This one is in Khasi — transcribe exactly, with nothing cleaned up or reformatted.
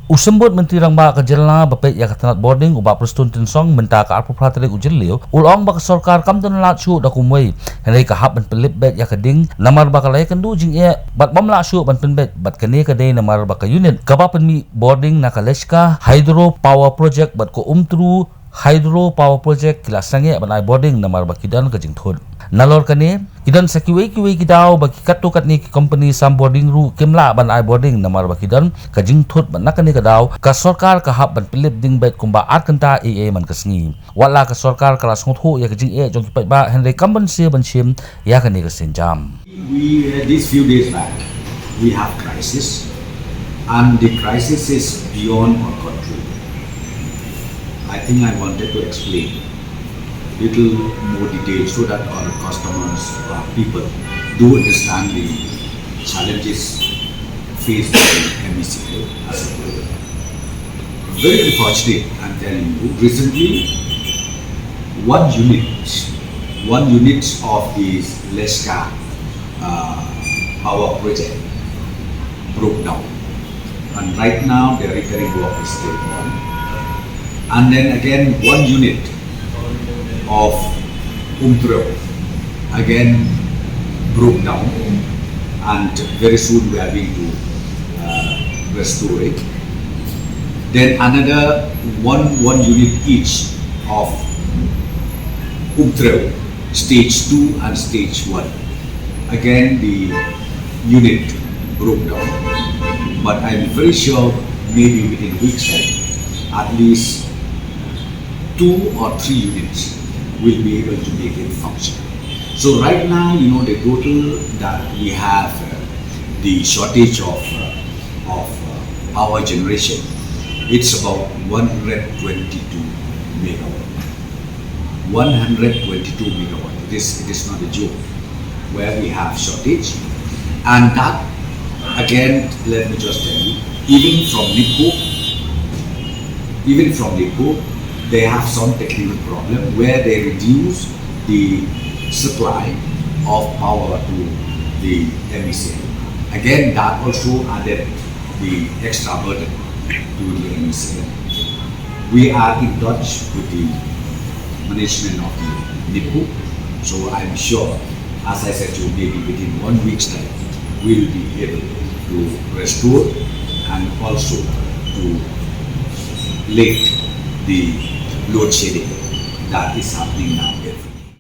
U Symbud Myntri Rangbah ka jylla ba peit ïa ka tnat bording, u Bah Prestone Tynsong, mynta ka arphew phra tarik u Jylliew, u la ong ba ka sorkar kam don lad shuh da kumwei, hynrei ka hap ban pynlip beit ïa ka ding namar ba ka la ïakynduh jingeh bad bym lah shuh ban pynbeit, bad kane ka dei namar ba ka unit kaba pynmih bording na ka Leshka Hydro Power Project bad ka Umtrew Hydro Power Project ki la sangeh ban ai bording namar ba ki don ka jingthut. Nalor kane, ki don sa kiwei kiwei ki daw ba ki katto katne ki company sam bording ruh kim lah ban ai bording namar ba ki don ka jingthut, bad na kane ka daw ka sorkar ka hap ban pynlip ding beit kumba ar kynta ei ei man ka sngi. Wat la ka sorkar ka la sngewthuh ïa ka jingeh jong ki paidbah, hynrei kam banse ban shim ïa kane ka sienjam. We, uh, these few days back, we have crisis, and the crisis is beyond our control. I think I wanted to explain little more detail so that our customers, our people, do understand the challenges faced by M E C L as a whole. Very unfortunate, I'm telling you. Recently, one unit, one unit of the Leshka, uh, power project broke down, and right now the repairing work is still on. And then again, one unit of Umtrew again broke down, and very soon we are going to, uh, restore it. Then another one, one unit each of Umtrew, stage two and stage one. Again, the unit broke down, but I'm very sure maybe within weeks' time, at least two or three units will be able to make it function. So right now, you know, the total that we have, uh, the shortage of, uh, of, uh, power generation, it's about one hundred twenty-two megawatt. One hundred twenty-two megawatt. It is, it is not a joke where we have shortage. And that, again, let me just tell you, even from NEEPCO, even from NEEPCO, they have some technical problem where they reduce the supply of power to the M E C L. Again, that also added the extra burden to the M E C L. We are in touch with the management of the NEEPCO, so I'm sure, as I said to you, maybe within one week's time, we'll be able to restore and also to lift the load shedding that is happening now.